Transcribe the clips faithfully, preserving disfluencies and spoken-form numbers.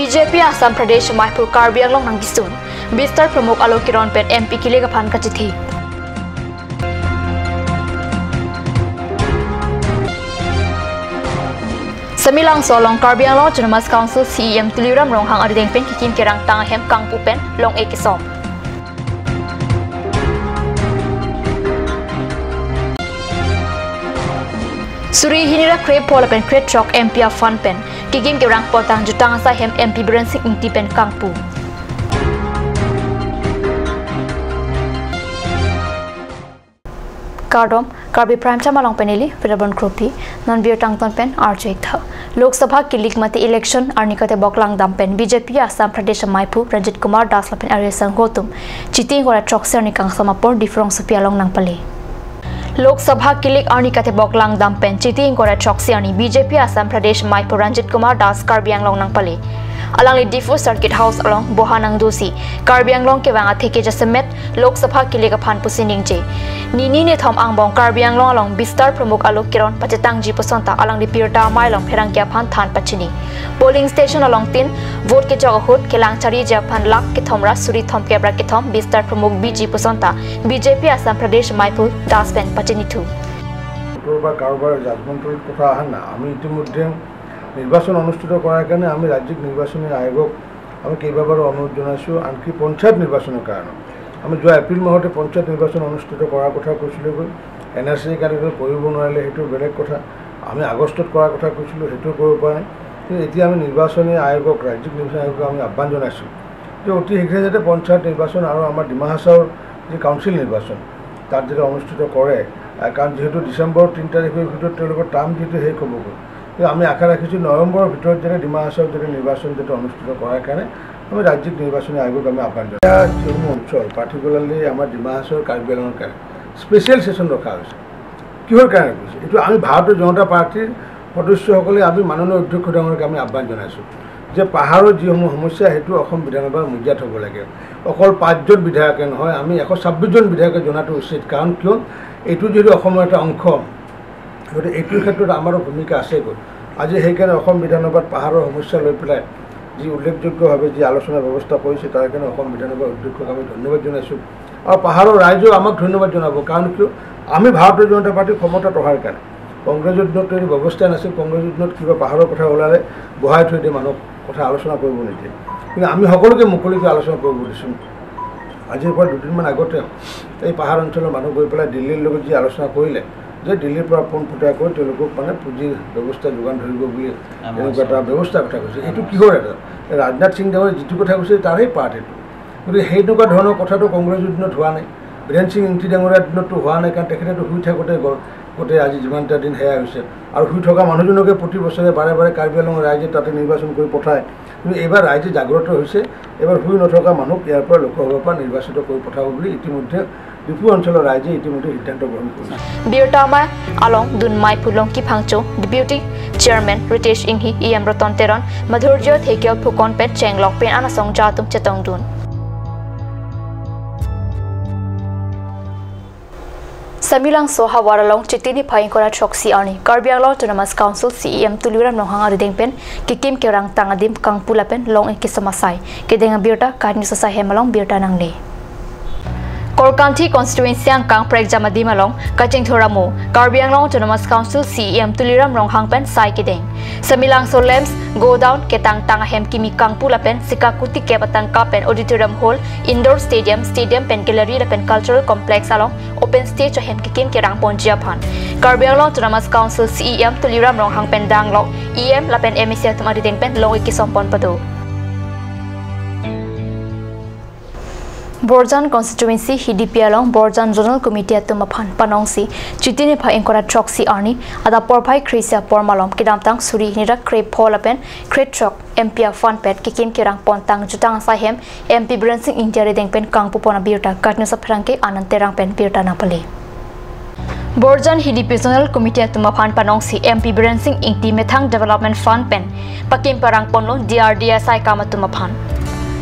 B J P Assam Pradesh Maiphu Karbi Anglong nangkisun. Bistar Pramukh Alo Kiron pen M P kilik aphan kachithi. Samelangso along Karbi Anglong Autonomous Council C E M Tuliram Ronghang arideng pen kekim kerang tang ahem kangpu pen long-e kesom. Suri hini ra krepho lapen krethrok M P a-fund pen kekim kerang pontang jutang asai ahem M P Biren Sing Ingti pen kangpu. Kardom, Karbi Prime Time along pen neli Virabon Kropi, non birta angton pen arju-ik tha. Lok Sabha kilik mate election arni katebok langdam pen B J P Assam Pradesh Maiphu Ranjit Kumar Das lapen ari asangho atum Chiti ingkoi ra throksi arni kangsam apor Diphu rongsopi along nangpale. Lok Sabha kilik arni katebok langdam pen Chiti ingkoi ra throksi arni B J P Assam Pradesh Maiphu Ranjit Kumar Das Karbi Anglong nangpale. Alangli Diphu Circuit House along boha nangdosi Karbi Anglong kevang atheke jasemet Lok Sabha kilik aphan pusi ningje. Nini nithom angbong Karbi Anglong along Bistar Pramukh Alo Kiron pachetangji pusonta alangli birta amei along pherangke aphan than pachini. Polling station along tin vote kejok ahut kelang chariji aphan lakh kethom ra suri thomkep ra kethom Bistar Pramukh biji pusonta B J P Assam Pradesh Maiphu Das pen pachinithu. ভোটৰ বা কাৰোবাৰ জাজমেণ্টৰ কথা অহা নাই। আমি ইতিমধ্যে নিৰ্বাচন অনুষ্ঠিত কৰাৰ কাৰণে আমি ৰাজ্যিক নিৰ্বাচনী আয়োগক আমি কেইবাবাৰো অনুৰোধ জনাইছোঁ, আনকি পঞ্চায়ত নিৰ্বাচনৰ কাৰণে। আমি যোৱা এপ্ৰিল মাহতে পঞ্চায়ত নিৰ্বাচন অনুষ্ঠিত কৰাৰ কথা কৈছিলোঁগৈ। এন আৰ চিৰ কাৰণে কৰিব নোৱাৰিলে, সেইটো বেলেগ কথা। আমি আগষ্টত কৰাৰ কথা কৈছিলোঁ, সেইটোও কৰিব পৰা নাই। কিন্তু এতিয়া আমি নিৰ্বাচনী আয়োগক, ৰাজ্যিক নিৰ্বাচনী আয়োগক আমি আহ্বান জনাইছোঁ যে অতি শীঘ্ৰে যাতে পঞ্চায়ত নিৰ্বাচন আৰু আমাৰ ডিমা হাছাওৰ যি কাউন্সিল নিৰ্বাচন, তাত যাতে অনুষ্ঠিত কৰে। আহ, কাৰণ যিহেতু ডিচেম্বৰ তিনি তাৰিখৰ ভিতৰত তেওঁলোকৰ টাৰ্ম যিহেতু শেষ হ'বগৈ, গতিকে আমি আশা ৰাখিছোঁ নৱেম্বৰৰ ভিতৰত যাতে ডিমা হাছাওত যাতে নিৰ্বাচন যাতে অনুষ্ঠিত কৰাৰ কাৰণে আমি ৰাজ্যিক নিৰ্বাচনী আয়োগক আমি আহ্বান জনাওঁ। এতিয়া যিসমূহ অঞ্চল, পাৰ্টিকুলাৰলি আমাৰ ডিমা হাছাও, কাৰ্বি আংলঙৰ কাৰণে স্পেচিয়েল ছেছন ৰখা হৈছে। কিহৰ কাৰণে কৈছে? এইটো আমি ভাৰতীয় জনতা পাৰ্টিৰ সদস্যসকলে আমি মাননীয় অধ্যক্ষ ডাঙৰীয়াক আমি আহ্বান জনাইছোঁ যে পাহাৰৰ যিসমূহ সমস্যা, সেইটো অসম বিধানসভাৰ মজিয়াত হ'ব লাগে। অকল পাঁচজন বিধায়কে নহয়, আমি এশ ছাব্বিছজন বিধায়কে জনাটো উচিত। কাৰণ কিয়, এইটো যিহেতু অসমৰ এটা অংশ, গতিকে এইটো ক্ষেত্ৰত আমাৰো ভূমিকা আছেগৈ। আজি সেইকাৰণে অসম বিধানসভাত পাহাৰৰ সমস্যা লৈ পেলাই যি উল্লেখযোগ্যভাৱে যি আলোচনাৰ ব্যৱস্থা কৰিছে, তাৰ কাৰণে অসম বিধানসভাৰ অধ্যক্ষক আমি ধন্যবাদ জনাইছোঁ। আৰু পাহাৰৰ ৰাইজেও আমাক ধন্যবাদ জনাব। কাৰণ কিয়, আমি ভাৰতীয় জনতা পাৰ্টি ক্ষমতাত অহাৰ কাৰণে, কংগ্ৰেছৰ দিনততো এইটো ব্যৱস্থাই নাছিল। কংগ্ৰেছৰ দিনত কিবা পাহাৰৰ কথা ওলালে বহাই থৈ দিয়ে, মানুহক কথা আলোচনা কৰিব নিদিয়ে। কিন্তু আমি সকলোকে মুকলিকৈ আলোচনা কৰিব দিছোঁ। আজিৰ পৰা দুদিনমান আগতে এই পাহাৰ অঞ্চলৰ মানুহ গৈ পেলাই দিল্লীৰ লগত যি আলোচনা কৰিলে যে দিল্লীৰ পৰা পোনপটীয়াকৈ তেওঁলোকক মানে পুঁজিৰ ব্যৱস্থা যোগান ধৰিব বুলি আমি এনেকুৱা এটা আলোচনা ব্যৱস্থাৰ কথা কৈছে। এইটো কিহৰ এটা? ৰাজনাথ সিং ডাঙৰীয়াই যিটো কথা কৈছে, তাৰেই পাৰ্ট এইটো। গতিকে সেইনেকুৱা ধৰণৰ কথাটো কংগ্ৰেছৰ দিনত হোৱা নাই, বীৰেন সিং ইংতি ডাঙৰীয়াৰ দিনততো হোৱা নাই, কাৰণ তেখেতেতো শুই থাকোঁতে গ'ল, গোটেই আজি যিমানটা দিন সেয়া হৈছে। আৰু শুই থকা মানুহজনকে প্ৰতি বছৰে বাৰে বাৰে কাৰ্বি আংলঙৰ ৰাইজে তাতে নিৰ্বাচন কৰি পঠায়। কিন্তু এইবাৰ ৰাইজে জাগ্ৰত হৈছে, এইবাৰ শুই নথকা মানুহক ইয়াৰ পৰা লোকসভাৰ পৰা নিৰ্বাচিত কৰি পঠাব বুলি ইতিমধ্যে ডিফু অঞ্চলৰ ৰাইজে ইতিমধ্যে সিদ্ধান্ত গ্ৰহণ কৰিছে। Birta amei along dun Maiphu Longki Phangcho, Deputy Chairman Ritesh Inghi, E M Roton Teron, Madhurjya Thekial Phukon pen chenglok pen an asong ja atum chetongdun. Samelangso havar along Chiti niphai ingkoi ra throksi arni Karbi Anglong Autonomous Council C E M Tuliram Ronghang arideng pen kekim kerang tang adim kangpu lapen long-e kesom asai. Kedeng abirta KAT News asai hem along birta nangle. Korkanthi constituency angkang Prekjam adim along kachingthur amo Karbi Anglong Autonomous Council C E M Tuliram Ronghang pen sai kedeng. Samelangso lamps, godown, ketang tang ahem kimi kangpu lapen sika kuti kep atangka pen auditorium hall, indoor stadium, stadium pen gallery lapen cultural complex along open stage ahem kekim kerang ponji aphan Karbi Anglong Autonomous Council C E M Tuliram Ronghang pen danglok E M lapen M A C atum arideng pen long-e kesom pon pado. Borjan constituency Hidipi along Borjan Zonal Committee atum aphan panongsi Chiti niphai ingkoi ra throksi arni adap porphai kre-isi apor malom kedamtang suri hini ra krepho lapen krethrok M P a-fund pen kekim kerang pontang jutang asai hem M P Biren Singh Ingti arideng pen kangpu pon abirta KAT News apherangke Anand Terang pen birta nangpale. Borjan Hidipi Zonal Committee atum aphan panongsi M P Biren Singh Ingti methang Development Fund pen pakim parang ponlo D R D A asai kam atum aphan.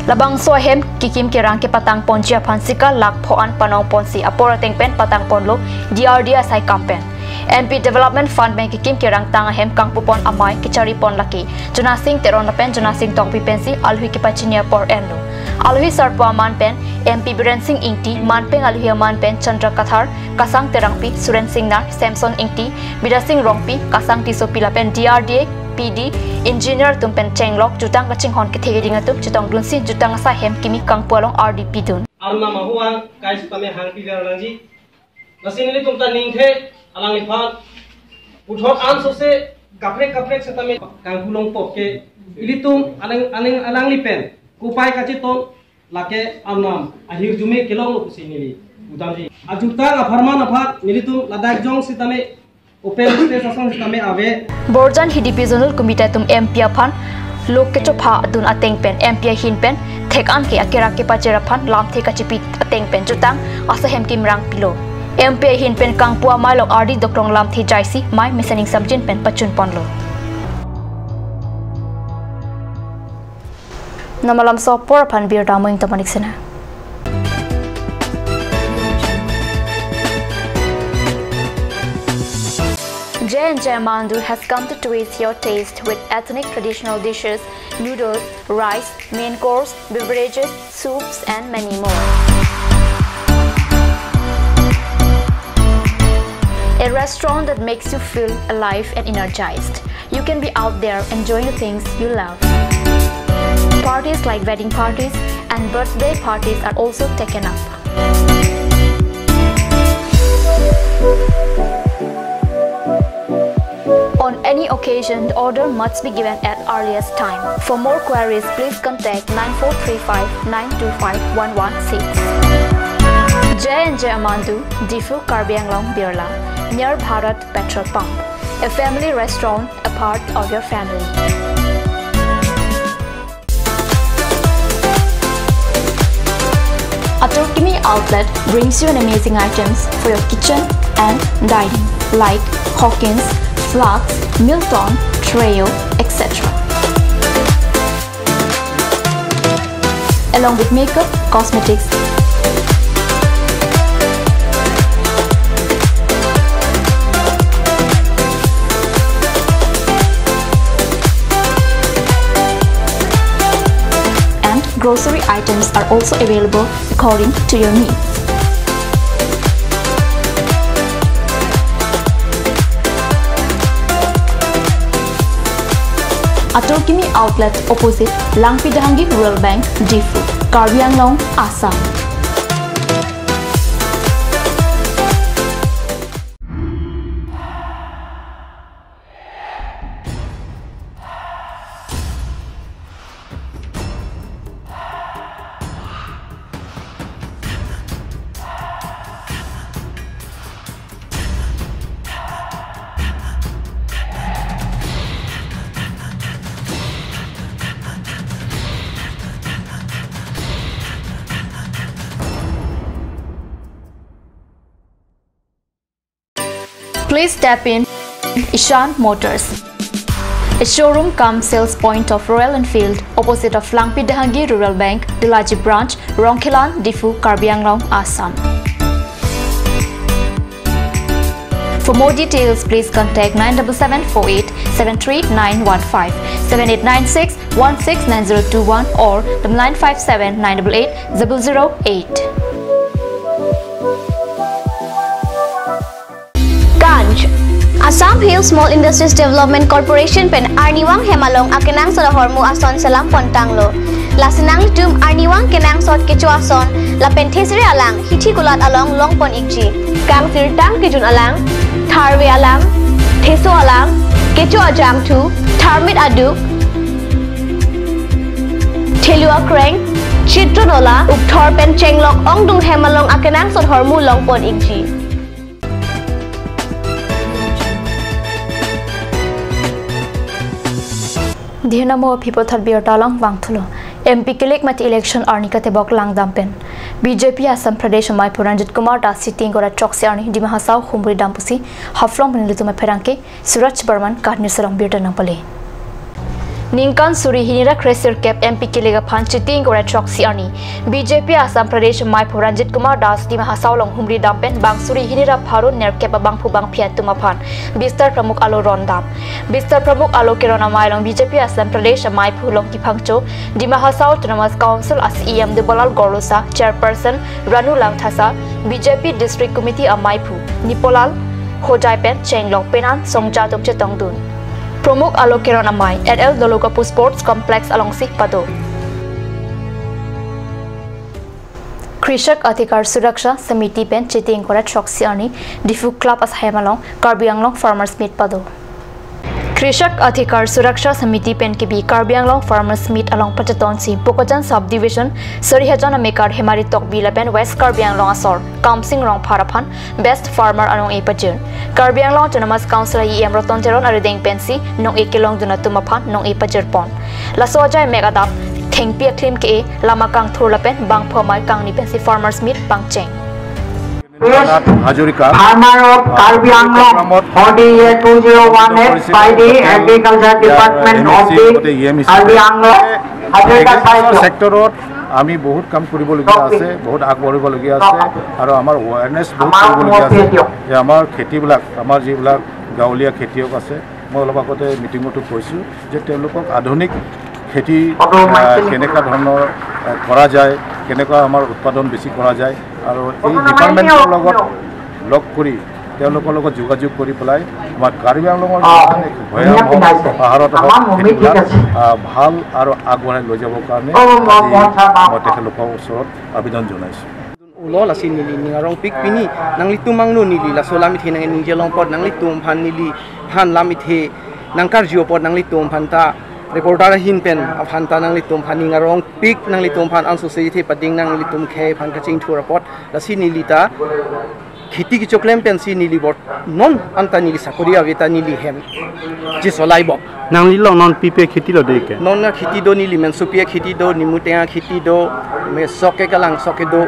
Labangso ahem kekim kerang kepatang ponji aphan sika lakh pho an panong ponsi apor ateng pen patang ponlo D R D A asai kam pen. M P Development Fund pen kekim kerangtang ahem kangpupon amei kecharipon lake Jona Sing Teron lapen Jona Sing Tokbi pensi alohi kepachini apor enlo. Alohi sarpo aman pen M P Biren Sing Ingti, manpeng alohi aman pen Chandra Kathar, Kasang Terangpi, Suren Singnar, Samson Ingti, Bidya Sing Rongpi, Kasang Tissopi lapen D R D A, P D, engineer atum pen chenglok jutang kachinghon kethe keding atum chetongdunsi jutang asai hem kimi kangpu along ardi pidun. Arnam ahuang kai sitame hangpi ver nangji. Lasi nelitum ta ningthe alangliphan puthot ansose kaprek kaprek sitame kangkulong pok ke ilitum alang alang alangli pen kopai kachiton lake Arnam ahirjume kelonglo pusi neli pudamji. Ajutang apharman aphan nelitum ladak jong sitame open space asong sitame ave. Borjan Hidipi Zonal Committee atum M P aphan lok kechopha adun ateng pen M P ahin pen thek-an ke akerak kepachir aphan lamthe kachipi ateng pen jutang asai hem kimrang pilo. M P ahin pen kangpu amei along ardi doklong lamthe jaisi mei mesen ingsamjin pen pachunponlo. Namalam sopor aphan birta mo ingtomanik sena. J and J Amandu has come to twist your taste with ethnic traditional dishes, noodles, rice, main course, beverages, soups, and many more. A restaurant that makes you feel alive and energized. You can be out there enjoying the things you love. Parties like wedding parties and birthday parties are also taken up. On any occasion, the order must be given at earliest time. For more queries, please contact nine four three five nine two five one one six. J and J Amandu, Diphu, Karbi Anglong, Birla, near Bharat Petrol Pump. A family restaurant, a part of your family. Atur Kimi Outlet brings you an amazing items for your kitchen and dining, like Hawkins, flasks, Milton, Treo, et cetera. Along with makeup, cosmetics, and grocery items are also available according to your needs. Atur Kimi Outlet, opposite Langpi Dehangi Rural Bank, Diphu, Karbi Anglong, Assam. Please step in Ishan Motors, a showroom cum sales point of Royal Enfield, opposite of Langpi Dehangi Rural Bank, Delaji Branch, Rongkhelan, Diphu, Karbi Anglong, Assam. For more details, please contact nine double seven four eight seven three nine one five, seven eight nine six one six nine zero two one or double nine five seven nine double eight double zero eight. Ganj. Assam Hill Small Industries Development Corporation pen arnivang hem along akenangsot ahormu ason selam pontanglo. Lasi nanglitum arnivang kenangsot kecho ason lapen thesere alang hithi kulat along longpon ikji. Kangsirtang kejun alang, tharve alang, theso alang, kecho ajangthu, tharmit aduk, thelu akreng, chitron ola, ukthor pen chenglok ongdung hem along akenangsot ahormu longpon ikji. Dihna mo aphi puthot birta along vangthulo. M P kelek mate election arni katebok langdam pen B J P Assam Pradesh amei Ranjit Kumar Das sitting gora choksi arni Dima Hasao humri dam pusi Haflong pen ilitum apherangke Suraj Barman Karni Sarong birta nangpale. Ningkan suri hini ra kresirkep M P kilik aphan Chiti ingkoi ra throksi arni B J P Assam Pradesh amaiphu Ranjit Kumar Das Dima Hasao along humri dam pen bang suri hini ra pharo nerkep abangphu bangphi atum aphan Bistar Pramukh alo ron dam. Bistar Pramukh alo keron amei along B J P Assam Pradesh amaiphu Longki Phangcho, Dima Hasao Autonomous Council a C E M Debolal Gorlosa, Chairperson Ranu Langthasa, B J P District Committee amaiphu Nipolal Hojai pen chenglok penan songja atum chetongdun. Pramukh alo keron amei at L Dologapu Sports Complex alongsi pado. Krishak Adhikar Suraksha Samiti pen Chiti ingkoi ra throksi arni Diphu Club asaihem along Karbi Anglong Farmers Meet pado. Krishak Adhikar Suraksha Samiti pen kebi Karbi Anglong Farmers Meet along pachetonsi Bokajan Subdivision Sarihajan amekar Hemari Tokbi lapen West Karbi Anglong asor Kamsing Rongphar aphan Best Farmer anong-e pajir. Karbi Anglong Autonomous Council a E M Roton Teron arideng pensi nong-e kelongdun atum aphan nong-e pajirpon. Laso ajai mek adap thengpi aklim ke-e, lama kangthur lapen bangphu amei kangni pensi Farmers Meet pangcheng. Hazarika. Farmer of Karbi Anglong, for the year two zero one eight by the Agriculture Department of the Karbi Anglong, Hazarika Sahitya. ছেক্টৰত আমি বহুত কাম কৰিবলগীয়া আছে, বহুত আগবাঢ়িবলগীয়া আছে আৰু আমাৰ এৱেৰনেছ বহুত কৰিবলগীয়া আছে যে আমাৰ খেতিবিলাক, আমাৰ যিবিলাক গাঁৱলীয়া খেতিয়ক আছে, মই অলপ আগতে মিটিঙতো কৈছোঁ যে তেওঁলোকক আধুনিক খেতি, আহ, কেনেকুৱা ধৰণৰ, আহ, কৰা যায়, কেনেকুৱা আমাৰ উৎপাদন বেছি কৰা যায় আৰু এই ডিপাৰ্টমেণ্টৰ লগত লগ কৰি তেওঁলোকৰ লগত যোগাযোগ কৰি পেলাই আমাৰ কাৰ্বি আংলঙৰ যিমান ভৈয়াম হওক, পাহাৰত হওক, খেতিবিলাক, আহ, ভাল আৰু আগবঢ়াই লৈ যাবৰ কাৰণে আজি মই তেখেতলোকৰ ওচৰত আবেদন জনাইছোঁ। Ulo lasi neli ning arongpik pini, nanglitum angno neli laso lam ithe nangningjelo apot nanglitum aphan neliphan lam ithe nangkarju apot nanglitum aphan ta reporter ahin pen aphan ta nanglitum aphan ning arongpik, nanglitum aphan anso se ithe pading nanglitum khei aphan kachingthur apot. Lasi neli ta kheti kechoklem pensi neli bor non anta neli sakori ave ta neli hem chesolai bom. Nangli along non pipe kheti lo de ke? Non na kheti do, neli menso pi akheti do, nimu tenga kheti do, me sok ke kalang sok kedo,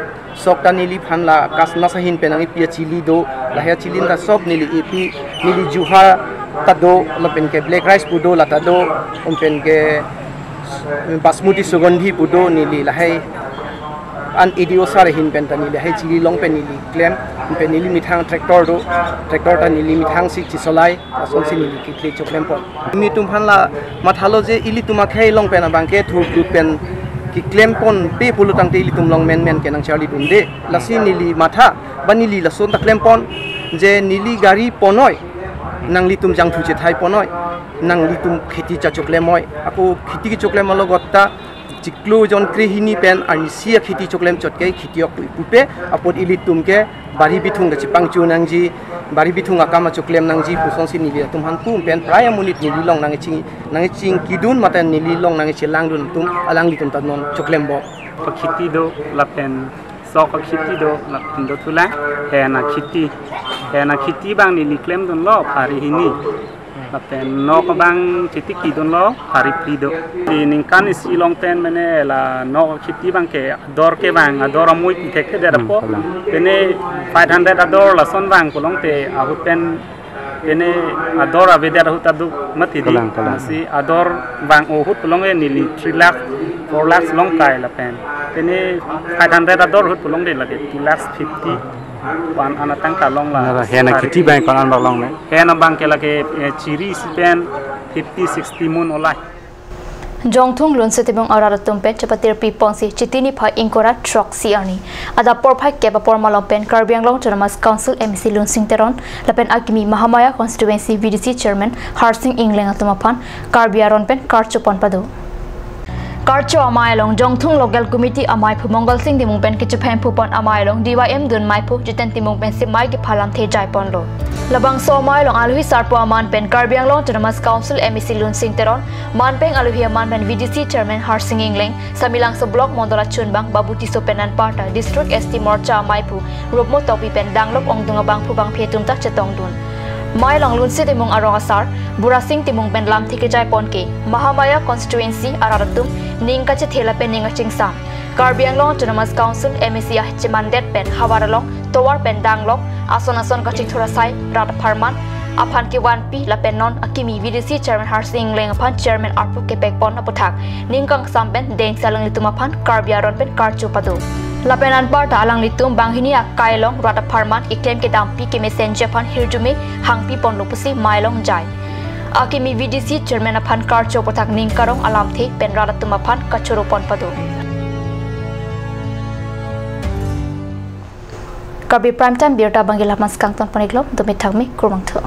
sok ta neliphan la kas nas ahin pen nangpi achili do, lahei achili ta sok neli epi, neli juha ta do, lapen ke black rice pu do, la ta do, lapen ke Basmati Sugandhi pu do, neli lahei an A D O sir ahin pen ta neli lahei chili long pen neli klem, pen neli methang tractor do, tractor ta neli methang si chesolai, asonsi neli kheti kechoklempo. Nelitum aphan la mathalo je ilitum akhei along pen abang ke thurklut pen keklempon pe pulo tangte ilitum along menmen ke nangcharlidunde. Lasi neli matha, ba neli lason ta klempon, je neli gari ponnoi, nanglitum jangthu chethai ponnoi, nanglitum kheti chachoklemnoi, ako kheti kechoklem alogot ta chiklo jon krehini pen arnisi akheti choklem chot ke kheti ok pu pupe, apot ilitum ke bari bithung kachepangchu nangji, bari bithung akam achoklem nangji, pusonsi neli atum aphan pu pen prai amonit neli along nangching, nangchingkidun mate neli along nangchelangdun atum alanglitum ta non choklem bom. Kheti do lapen sok kheti do lapen do thulang, hena kheti, hena kheti abang neli klemdunlo phari hini. Lapen nok abang chiti kidunlo phari phli do. Di ningkan isi along pen mene la nok kheti abang ke ador ke abang, ador amui pi thek ke dera po. Hmm, kalang. Pene five hundred ador lason abang pulote ahut pen pene ador avedet ahut aduk mati di. Kalang, kalang. Si ador abang ahut pulote neli three lakh, four lakh along kai lapen. Pene five hundred ador ahut pulote lake two lakh fifty. Wan ana tangka long la. Nara hena kheti abang kon an bak long ne? Hena abang ke lake, eh, chiri isi pen fifty, sixty mun olai. Jongthung Lunsi Timung arat atum pen chepatir piponsi Chiti niphai ingkoi ra throksi arni adap porphai kep apor malom pen Karbi Anglong Autonomous Council M A C Lunsing Teron lapen akimi Mahamaya Constituency V D C Chairman Harsing Engleng atum aphan Karbi aron pen karchopon pado. Karcho amei along Jongthung Local Committee amaiphu Mongal Sing Timung pen kechephemphu pon amei along D Y M dun maiphu Jiten Timung pensi mei kepha lamthe jaiponlo. Labangso amei along alohi sarpo aman pen Karbi Anglong Autonomous Council M A C Lunsing Teron, manpeng alohi aman pen V D C Chairman Harsing Engleng, Samelangso Block Mondol achunbang Babu Tisso pen anparta District S T Morcha amaiphu Rupmo Tokbi pen danglok ongdung abangphu bangphi atum ta chetongdun. Mei along Lunsi Timung arong asar Burasing Timung pen lamthe kejaipon ke Mahamaya Constituency arat atum ning kachethe lapen ning kachingsam. Karbi Anglong Autonomous Council M A C achemandet pen havar along tovar pen danglok ason ason kachingthur asai rat apharman aphan kevanpi lapen non akimi V D C chairman Harsing Engleng aphan chairman arpu kepekpon aputhak ning kangsam pen Deng Salang litum aphan Karbi aron pen karcho pado. Lapen anparta alanglitum banghini akai along rat apharman keklem kedampi kemesenji aphan hirjume hangpiponlo pusi mai longjai. Akimi V D C chairman aphan karcho aputhak ning karong alamthe pen rat atum aphan kachoro pon pado. Karbi Prime Time birta bangke lamas kangton pon-iklong, dome thakme, kurvangthu.